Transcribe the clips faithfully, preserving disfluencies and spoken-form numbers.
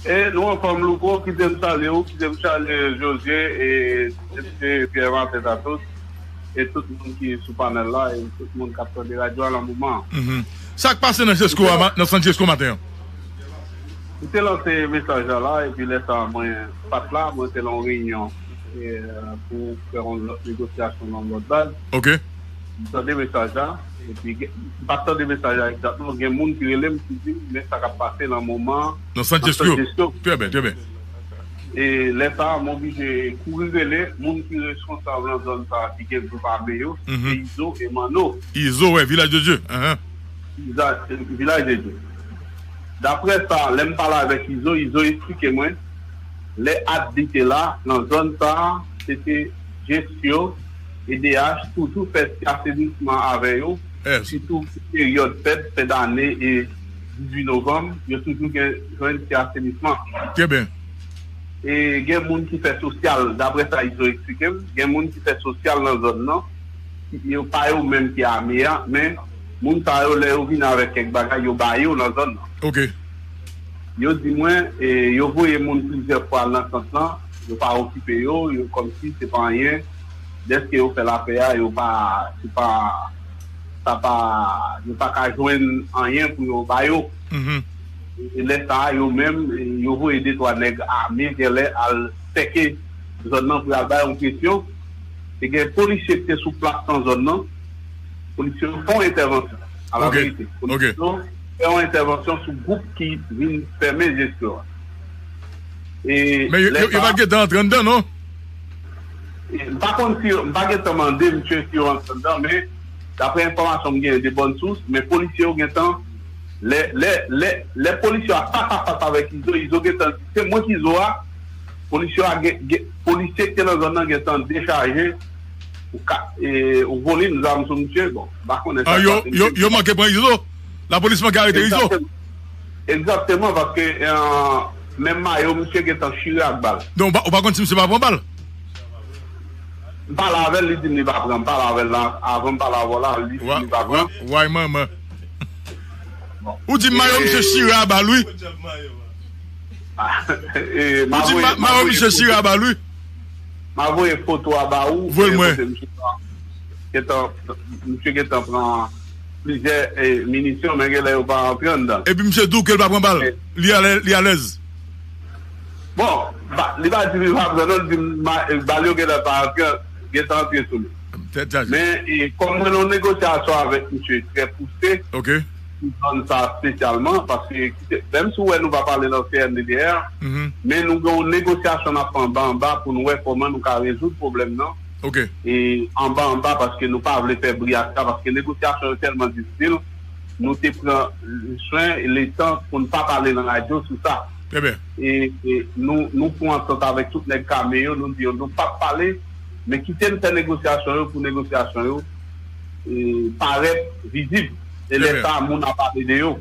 E nou anfòm, Louko, kite m salye w, kite m salye José e M C Pierre Martin Tatos, e tout moun ki sou panèl la, e tout moun k ap tande radyo a nan moman an. Mhm. Sa k pase nan Jesco a ma- nan San Jesco maten an? M te lanse mesaj la la, epi lè sa a, mwen pa t la, mwen te nan yon reyinyon e, pou fè yon lòt negosyasyon nan yon lòt baz. Ok. M tande mesaj la, epi gen- m pa t tande mesaj la egzakteman. Gen moun ki rele m, ki di m, men sa k ap pase nan moman an Nan San nan San Jesco. Jesco. Trè byen, trè byen. E lè sa a, m oblije kouri rele moun ki responsab nan zòn sa a, ki gen gwoup ame yo, Mhm. se Izo e Manno. Izo, wè, Vilaj de Dye. Ahan. Vilaj, Vilaj de Dye. Daprè sa, lè m pale avèk Izo, Izo eksplike mwen, lè Adli te la, nan zòn sa a, se te Jesco, E D H, toujou fè ti asenisman avè yo, Yes. sitou peryòd fèt, fen dane e dizuit novanm, yo toujou gen jwenn ti asenisman. Trè byen. E gen moun ki fè sosyal, daprè sa Izo eksplike m, gen moun ki fè sosyal nan zòn nan, ki- yo pa yo menm ki ame a, men moun sa yo, lè yo vin avèk kèk bagay, yo ba yo nan zòn nan. Ok. Yo di mwen, e, yo voye moun plizyè fwa nan sant lan, yo pa okipe yo, yo kòmsi se pa anyen. Dèske yo fè lapè a, yo pa, se pa, sa pa, yo pa ka jwenn anyen pou yo ba yo. Mhm. E lè sa a, yo menm, e, yo voye de twa nèg ame genlè al sèke zòn nan pou y al bay yon presyon. Te gen polisye ki te sou plas nan zòn nan. Polisye yo fè yon entèvansyon. A la Ok. verite. Ok. Polisye yo fè yon entèvansyon sou gwoup ki vin fèmen Jesco a. E Men yo, lè yo, yo sa pa t gentan antre anndan, non? E, m pa konn si yo, m pa gentan mande misye si yo antre anndan, men daprè enfòmasyon m genyen de bòn sous, men polisye yo gentan, lè, lè, lè, lè polisye yo ap fas a fas avèk Izo, Izo gentan di, se mwen ki Izo a, polisye yo a gen, gen, polisye ki te nan zòn nan gentan dechaje, ou ka, e, ou vole yon zam sou misye, bon, m pa konnen sa Ah, k yo, pase, yo, misye yo manke pran Izo? Lapolis manke arete Izo? Egzakteman. Egzakteman, paske, e, menm mayo, misye gentan chire ak bal. Donk, ou pa, ou pa konn si misye pa pran bal? M pale avè l, li di m li pa pran. M pale avè l la, avan m pale avè w la, li di m Wa, li pa wa, pran. Way manman. Bon. Ou di mayo E misye chire a bal, wi. E, m a Ou di voye, ma- m a mayo voye misye foto. chire a bal, wi. M a voye foto a ba ou, Voye l e mwen. kote misye pran. Gentan, misye gentan pran plizyè, e, minisyon, men genlè yo pa antre anndan. Epi misye di w ke l pa pran bal. E. Li alè-, li alèz. Bon, ba, li pa di li pa pran, non, li di ma- bal yo genlè pa antre, gentan antre sou li. Tèt chaje. Men, e, kòm mwen nan yon negosyasyon avèk misye trè pouse, Ok. pou zòn sa espesyalman, paske, kite, menm si w wè nou pa pale nan C N D D R, Mhm. men nou gen yon negosyasyon n ap fè anba anba pou nou wè kòman nou ka rezoud pwoblèm nan. Ok. E anba anba, paske nou pa vle fè bri ak sa, paske negosyasyon yo tèlman difisil, nou te pran swen, letan pou n pa pale nan radyo sou sa. Trè byen. E, e nou, nou fè yon antant avèk tout nèg kame yo, nou di yo, nou p ap pale, men kite n fè negosyasyon yo pou negosyasyon yo, e, parèt vizib. E Trè lè byen. sa, moun ap pale de yo.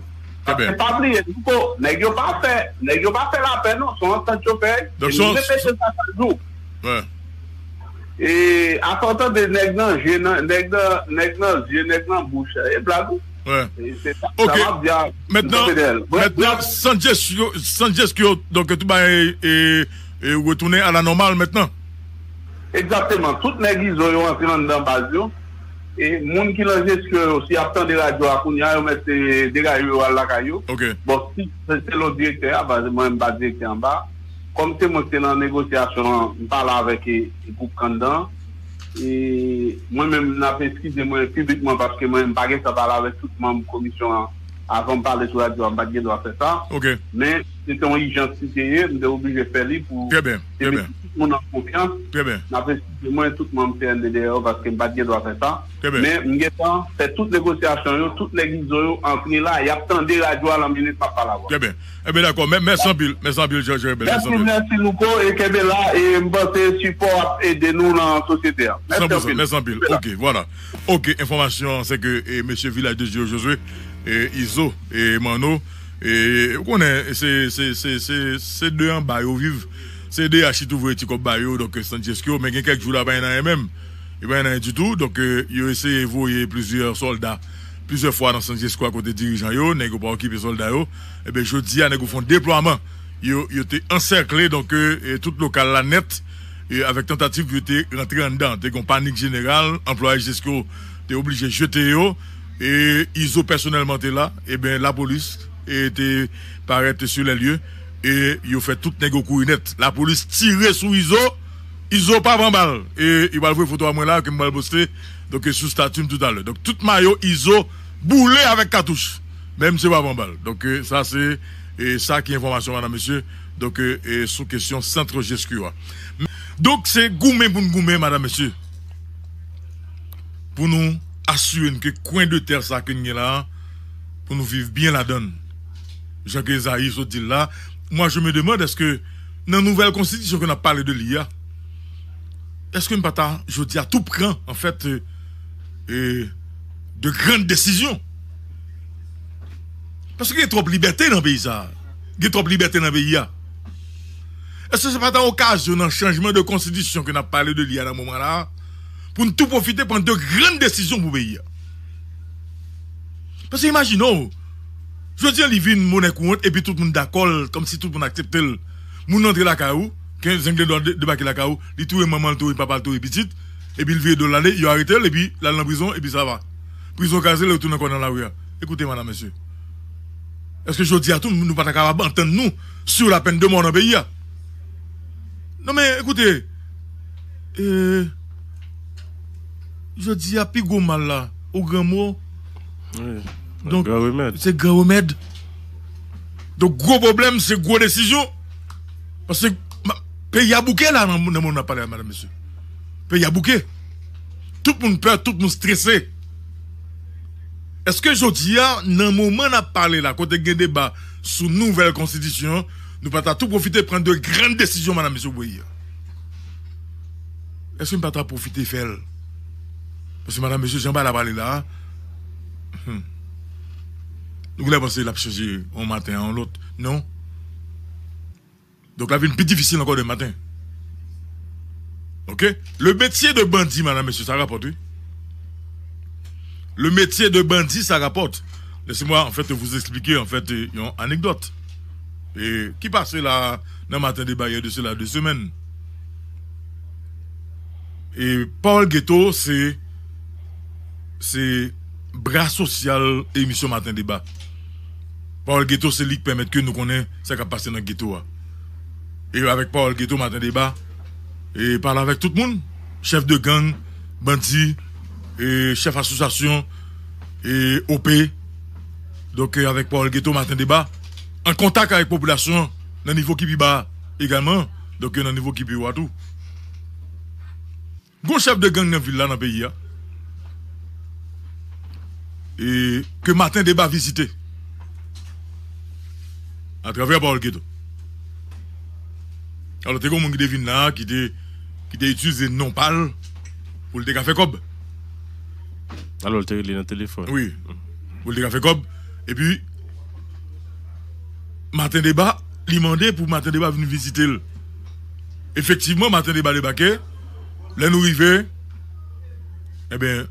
Trè Paske byen. pa bliye, Louko, nèg yo pa fè, nèg yo pa fè lapè, non, se yon antant yo fè, Donk, e se nou yon repete sa chak jou. Wè. E, afè w tande nèg nan je, nan, nèg nan, nèg nan zye, nèg nan bouch, e blag ou. Wè. E se sa, Ok. sa m ap di a, Mentnan, m kanpe dèyè l. Brèf, mentnan, brèf. San Jesco, San Jesco, donk, tout bagay, e, e, retounen a la nòmal mentnan. Egzakteman. Tout nèg Izo yo antre anndan baz yo. E moun ki nan jesyon yo, si y ap tande radyo a kounye a, yo mèt, e, degaje yo al lakay yo. Ok. Bon, si se selon direktè a, paske mwen menm m pa direktè anba. Kòm se mwen ki te nan negosyasyon an, m pale avèk, e, e, gwoup k anndan. E mwen menm, n ap eskize mwen piblikman paske mwen menm m pa gentan pale avèk tout manm komisyon an. Avan m pale sou radyo a, m pa t gen dwa fè sa. Ok. Men, se te yon ijans ki te ye, m te oblije fè li pou Trè byen, te trè mete byen. tout moun an konfyans. Trè byen. N ap eskize mwen, tout manm C N D D A yo, paske m pa t gen dwa fè sa. Trè byen. Men, m gentan fè tout negosyasyon yo, tout nèg Izo yo antre la, y ap tande radyo a nan minit m ap pale avè w. Trè byen. Ebyen, dakò. Mè-, mèsi anpil. Mèsi anpil, Jòj Rebèl. Mèsi Mèsi, anpil. mèsi, Louko, e kenbe la, e m panse sipò ap ede nou nan sosyete a. Mèsi San pou san, anpil. mèsi anpil. Kenbe la. Ok, vwala. Ok, enfòmasyon an, se ke, e, mesye Vilaj de Dye Jozwe, e, Izo, e, Manno, e, ou konnen, se, se, se, se, se de anba yo viv. Se de a chita voye ti kòb ba yo, donk, San Jesco, men gen kèk jou la, pa gen anyen menm. Yo pa gen anyen ditou, donk, e, yo eseye voye plizyè sòlda, plizyè fwa nan San Jesco akote dirijan yo, nèg yo pa okipe sòlda yo. Ebyen, jodi a, nèg yo fè yon deplwaman. yo, yo te ansèkle, donk, e, e, tout lokal la nèt, e, avèk tantativ pou yo te rantre anndan. Te gen yon panik jeneral, anplwaye Jesco te oblije jete yo, e Izo pèsonèlman te la, e ben, lapolis, e, te parèt sur les lieux, e yo fè tout nèg yo kouri nèt. Lapolis tire sou Izo, Izo pa pran bal. E, e pral voye foto a mwen la, ke m pral poste, donk, e, sou stati m toutalè. Donk, tout mayo Izo boule avèk katouch. Men misye pa pran bal. Donk, e, sa se, e, sa ki enfòmasyon, madanm, mesye. Donk, e, e, sou kesyon sant Jesco a. Donk, se goumen pou n goumen, madanm, mesye. Pou nou asire n ke kwen de tè sa ke n gen la a, pou nou viv byen ladan l. Jan ke Ezayi sot di l la, moi, je me demande, èske nan nouvèl konstitisyon ke n ap pale de li a, èske n pa ta, jodi a, tou pran, anfèt, e, e, de grann desizyon? Paske gen twòp libète nan peyi sa a. Gen twòp libète nan peyi a. Èske se pa ta okazyon nan chanjman de konstitisyon ke n ap pale de li a nan moman la a, pou n tou pwofite pran de grann desizyon pou peyi a? Paske imajine w, jodi a li vin monè kourant epi tout moun dakò l, kòmsi tout moun aksepte l. Moun nan antre lakay ou, ke Zenglen debake lakay ou, li touye manman l, touye papa l, touye pitit, epi l vire do l ale, yo arete l, epi l al nan prizon, epi sa va. Prizon kraze, l retounen ankò nan lari a. Ekoute, madanm, mesye. Èske jodi a tou, nou pa ta kapab antann nou sur la peine de mort nan peyi a? Non, men, ekoute, e, jodi a, pi gwo mal la, o granmo, wi, donk, gran remèd. Se gran remèd. Donk, gwo pwoblèm, se gwo desizyon. Paske ma- peyi a bouke la nan, nan moman n ap pale a, madanm, mesye. Peyi a bouke. Tout moun pè, tout moun strese. Èske jodi a, nan moman n ap pale la, kote gen deba sou nouvèl konstitisyon, nou pa ta tou pwofite pran de grann desizyon, madanm, mesye, pou peyi a? Èske n pa ta pwofite fè l? Paske, madanm, mesye, jan bagay la pale la, hmm, nou genlè panse l ap chanje yon maten a yon lòt. Non. Donk, l ap vin pi difisil ankò demen maten. Oke? Le métier de bandit, madanm, mesye, ça rapporte, wi. Le métier de bandit, ça rapporte. Laissez-moi, en fait, vous expliquer, en fait, yon anekdòt, e, ki pase la nan Maten Deba, il y a de cela deux semaines. E Pawòl Geto, se, se bra sosyal emisyon Maten Deba. Pawòl Geto, se li k pèmèt ke nou konnen sa k ap pase nan geto a. E avèk Pawòl Geto, Maten Deba, e pale avèk tout moun, chèf de gang, bandi, e chèf asosyasyon, e O P. Donk, e avèk Pawòl Geto, Maten Deba, an kontak avèk popilasyon an nan nivo ki pi ba a egalman, donk, e nan nivo ki pi wo a tou. Gon chèf de gang nan vil la, nan peyi a, e ke Maten Deba vizite atravè Pawòl Geto. Alò, te gen yon moun ki te vin la, ki te, ki te itilize non pa l pou l te ka fè kòb. Alò, l te rele nan telefòn. Wi. Pou l te ka fè kòb. Epi, Maten Deba, li mande pou Maten Deba vin vizite l. Efektivman, Maten Deba debake. Lè nou rive, enben,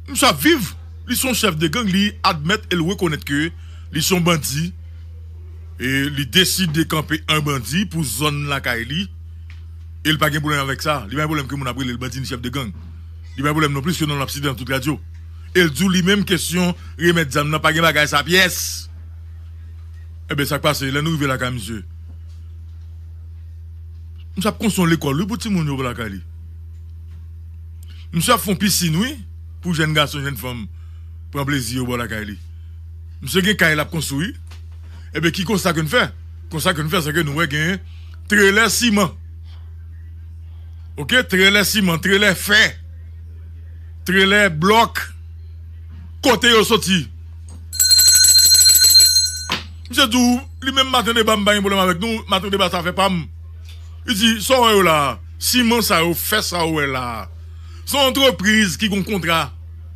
misye ap viv. Li se yon chèf de gang, li admèt e l rekonèt ke li se yon bandi. E li deside kanpe an bandi pou zòn lakay li. E l pa gen pwoblèm avèk sa. Li pa gen pwoblèm ke moun ap rele l bandi ni chèf de gang. Li pa gen pwoblèm non plis ke non l ap site nan tout radyo. E l di w li menm kesyon remèt zam nan, pa gen bagay sa pyès. Enben, sa k pase, lè nou rive lakay misye, misye ap konstwi yon lekòl, wi, pou timoun yo bò lakay li. Misye ap fè yon pisin, wi, pou jèn gason, jèn fanm pran plezi yo bò lakay li. Misye gen kay l ap konstwi. Enben, ki konsta ke n fè? Konsta ke n fè, se ke nou wè gen trelè siman. Oke, trelè siman, trelè fè, trelè blòk. Kote yo soti? Misye di w, li menm Maten Deba, m pa gen pwoblèm avèk nou, Maten Deba, sa fè pa m. Li di, sa w wè yo la a, siman sa yo, fè sa w wè la a, se yon antrepriz ki gen yon kontra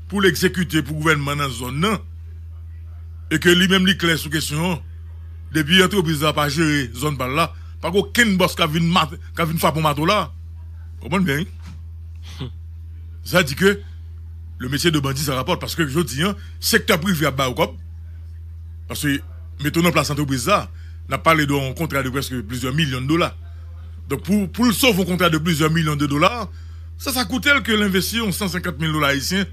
pou l egzekite pou gouvènman nan zòn nan. E ke li menm li klè sou kesyon an. Depi antrepriz la pa jere zòn pa l la, pa gen okenn bòs k ap vin mat-, k ap vin frape yon mato la. Konprann byen, wi. Sa di ke le métier de bandit, ça rapporte, paske jodi a, sektè prive ap ba yo kòb. Paske, mete w nan plas antrepriz la, N ap pale de yon kontra de prèske plizyè milyon de dola. Donk, pou, pou l sove yon kontra de plizyè milyon de dola, sa, sa koute l ke l envesti yon san senkant mil dola ayisyen,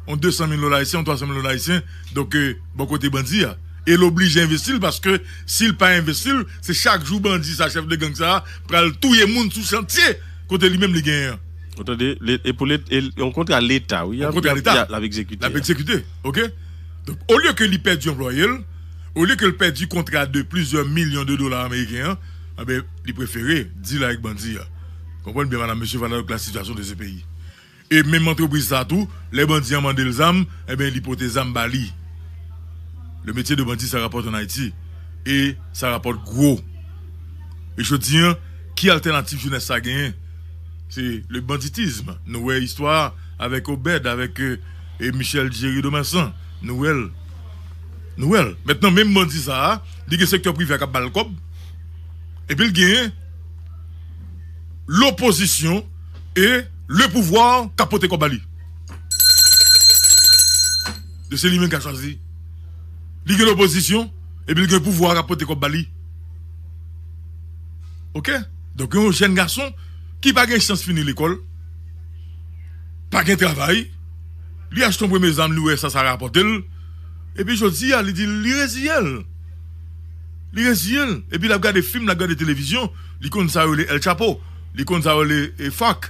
yon de san mil dola ayisyen, yon twa san mil dola ayisyen, donk, euh, bò kote bandi a. E l oblije envesti l, paske si l pa envesti l, se chak jou bandi sa, chèf de gang sa, pral touye moun sou chantye, kote li menm li genyen an. Ou tande? Le- E pou let- e yon kontra Leta, wi. Yon kontra Leta. L ap egzekite. L ap egzekite, oke? Donk, olye ke li pèdi anplwaye l, olye ke l pèdi kontra de plizyè milyon de dola ameriken an, anben, li prefere deal avèk bandi a. Konprann byen, madam, mesye, voilà donc la situation de ce pays. E menm antrepriz sa tou, lè bandi an mande l zam, enben, li pote zam ba li. Le métier de bandit, ça rapporte en Haïti. E sa rapòt gwo. E jodi an, ki altènativ jenès sa genyen? Se le banditisme. Nou wè istwa avèk Obed, avèk, euh, e Michel Jerry Domersan. Nou wè l. Nou wè l. Mentnan, menm bandi sa a, li gen sektè prive a k ap ba l kòb. Epi l genyen lopozisyon e le pouvwa k ap pote kòb ba li. De se li menm k ap chwazi. Li gen lopozisyon, epi li gen pouvwa k ap pote kòb ba li. Oke? Donk, yon jèn gason ki pa gen chans fini lekòl, pa gen travay, li achte yon premye zam, li wè sa, sa rapòte l. Epi jodi a, li di li reziye l. Li reziye l. Epi l ap gade fim, l ap gade televizyon, li konn sa yo rele El Chapo, li konn sa yo rele, e, FARC,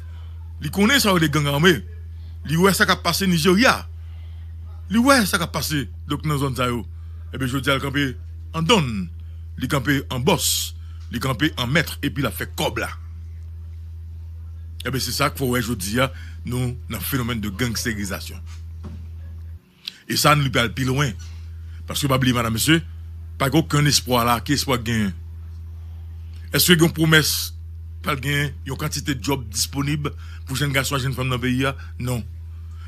li konnen sa yo rele gang ame. Li wè sa k ap pase Nijerya. Li wè sa k ap pase, donk, nan zòn sa yo. Ebyen, jodi a, l kanpe an don, li kanpe an bòs, li kanpe an mèt, epi l ap fè kòb la. Ebyen, se sa k fè w wè jodi a, nou nan fenomèn de gangsterizasyon. E sa, nou pral pi lwen. Paske, pa bliye, madam, mesye, pa gen okenn espwa la. Ki espwa k genyen? Èske gen yon pwomès pral gen yon kantite djòb disponib pou jèn gason ak jèn fanm nan peyi a? Non.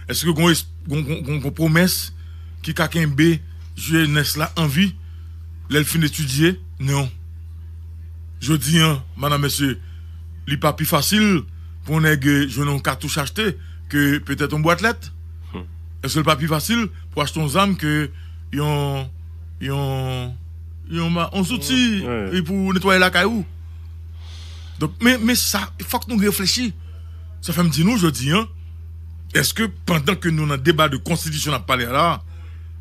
Èske gen yon es- gen, gen, gen, gen yon pwomès ki ka kenbe jenès la an vi lè l fin etidye? Non. Jodi an, madam, mesye, li pa pi fasil pou yon nèg, eh, jwenn yon katouch achte ke petèt yon bwat lèt? Hmm. Èske l pa pi fasil pou achte yon zam ke yon, yon, yon, ma- yon zouti, wi, pou netwaye lakay ou? Donk, men, men sa, fòk nou reflechi. Sa fè m di nou jodi an, èske pandan ke nou nan deba de konstitisyon n ap pale a la,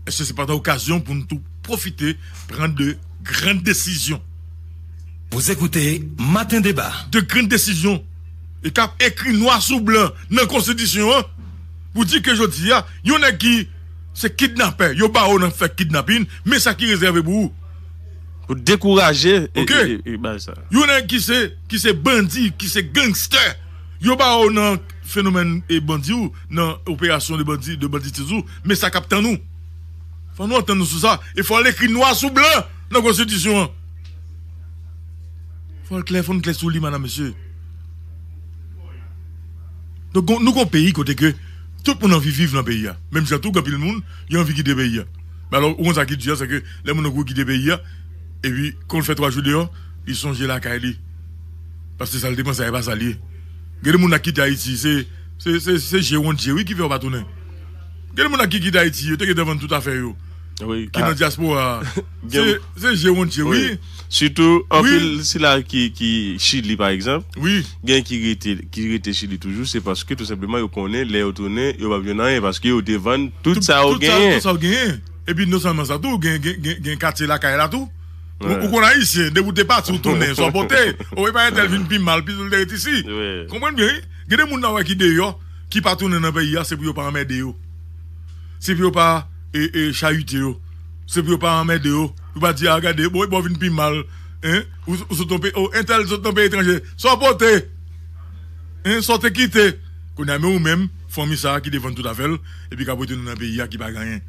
èske se pa ta okazyon pou nou tou pwofite pran de grann desizyon? Vous écoutez Matin Débat. De grann desizyon. E k ap ekri nwa sou blan nan konstitisyon an pou di ke jodi a, yon nèg ki se kidnapè, yo ba w nan fè kidnapin, men sa ki rezève pou ou. Pou dekouraje e, ok, e, e, e bagay sa. Yon nèg ki se, ki se bandi, ki se gangstè, yo ba w nan fenomèn e bandi ou, nan operasyon de bandi, de banditis ou, men sa k ap tann ou. Fò nou antann nou sou sa. E fò l ekri nwa sou blan nan konstitisyon an. Fò l klè, fò n klè sou li, madam, mesye. Donk, gon- nou gon peyi kote ke tout moun anvi viv nan peyi a. Menm jan tou, gen anpil moun, yo anvi kite peyi a. Men alò, ou konn sa ki di a, se ke lè moun nan kouri kite peyi a, epi, kon l fè twa jou deyò, li sonje lakay li. Paske sa l te panse a, e pa sa l ye. Gen de moun k kite Ayiti, se, se, se, se je wonn je, wi, ki fè yo pa tounen. Gen de moun ki kite Ayiti, yo te gentan vann tout afè yo. Wi. Ki nan dyaspora a. Se, se je wonn je, wi. Sitou, anpil sila ki, ki Chili, pa egzanp. Wi. Gen ki rete, ki rete Chili toujou, se paske tou senpleman yo konnen lè yo tounen, yo p ap jwenn anyen, paske yo te vann tout sa yo genyen. Tout sa yo genyen. Epi non sèlman sa tou, gen, gen, gen, gen katye lakay la tou. Ou, ou konn ayisyen, depi w te pati, w tounen, sa w pote. Ou e pa entèl vin pi mal, pito l te ret isi. Konprann byen, wi. Gen de moun nan wè ki deyò, ki pa tounen nan peyi a, se pou yo pa anmède yo. Se pou yo pa, e, e, chayite yo. Se pou yo pa anmède yo. Pou yo pa di, a, gade, bon, e bon, vin pi mal. Hein? Ou, ou sot nan peyi, oh, entèl sot nan peyi etranje. Sa w pote? Hein? Sa w te kite? Kounye a, men ou menm, fanmi sa a ki te vann tout afè l, epi k ap retounen nan peyi a, ki pa gen anyen.